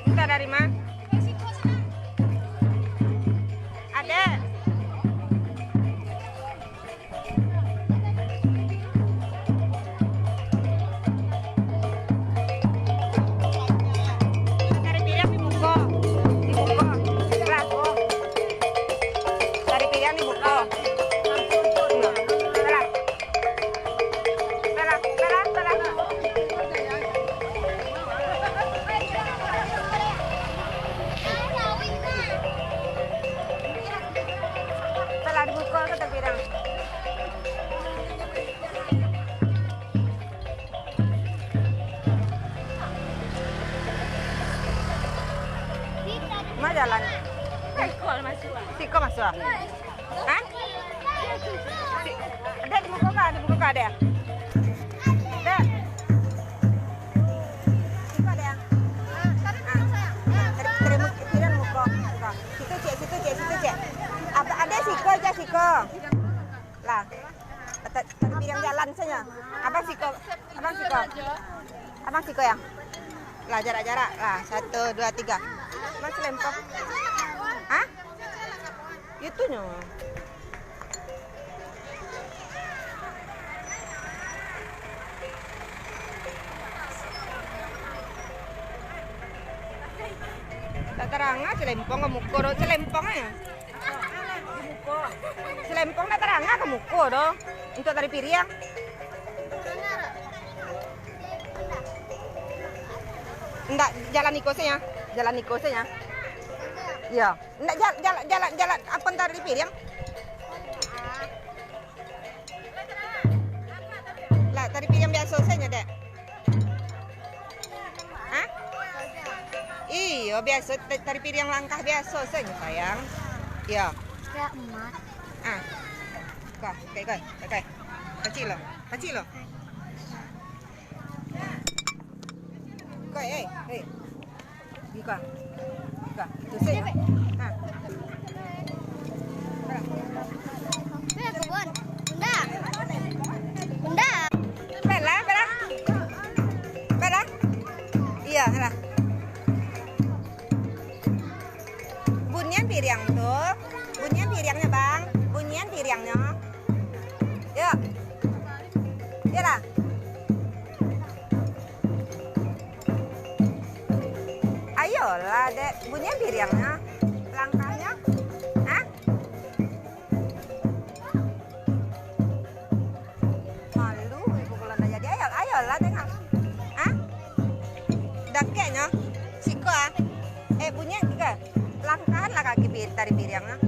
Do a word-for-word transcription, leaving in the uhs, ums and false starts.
Minta dari ma? Adek. Dari piriang dibuka. Dibuka. Lah. Dari piriang dibuka. Lah. Lah, lah, lah, lah. Lah, dibuka ka tapi dah. Ma jalan? Siko masuak. Siko masuak? Hah? Si-, Dek, dibuka ka? Dibuka ka, Dek? Dek. Buka, Dek. Ah. Tadi, tadi mu-, tadi muka. Buka. Situ, Cek, situ, Cek, situ, Cek. Ab-, Adek siko, Cek, siko. Lah. Ta-, tadi piriang jalan sajo. Abang siko. Abang siko. Abang siko, yang. Lah, jarak-jarak. Lah, satu, dua, tiga. Abang selempong. Hah? Itunyo. Tak tarang ah, selempong ka muko doh, selempong eh. Selempong tak tarang ah ka muko doh. Untuk tari piriang. Ndak, jalan iko sajo. Jalan iko sajo. Iyo. Ndak, jal-, jalan, jalan, jalan, jalan. Apo tari piriang? Lah, tari piriang biaso sajo, Dek. Hah? Iyo, biaso, ta-, tari piriang langkah biaso sajo, sayang. Iyo. Kayak emas. Ah. Kau, kayak kau, kayak kau. Kacik lo, kacik lo. Kau, eh, eh. Buka. Buka. Itu sajo. Ha. Bunda. Bunda. Bella, Bella. Bella. Iyo, lah. Bunian piriang tu. Bunian piriangnyo, Bang. Bunian piriangnyo. Yo. Iyolah, Dek. Bunian piriangnyo. Langkahnyo. Hah? Malu ibu kalau ndak jadi. Ayo, ayolah, Dek. Hah? Dakeknyo. Siko, ah. Eh, bunian tigo. Langkahanlah kaki pi-, tari piriang, ah.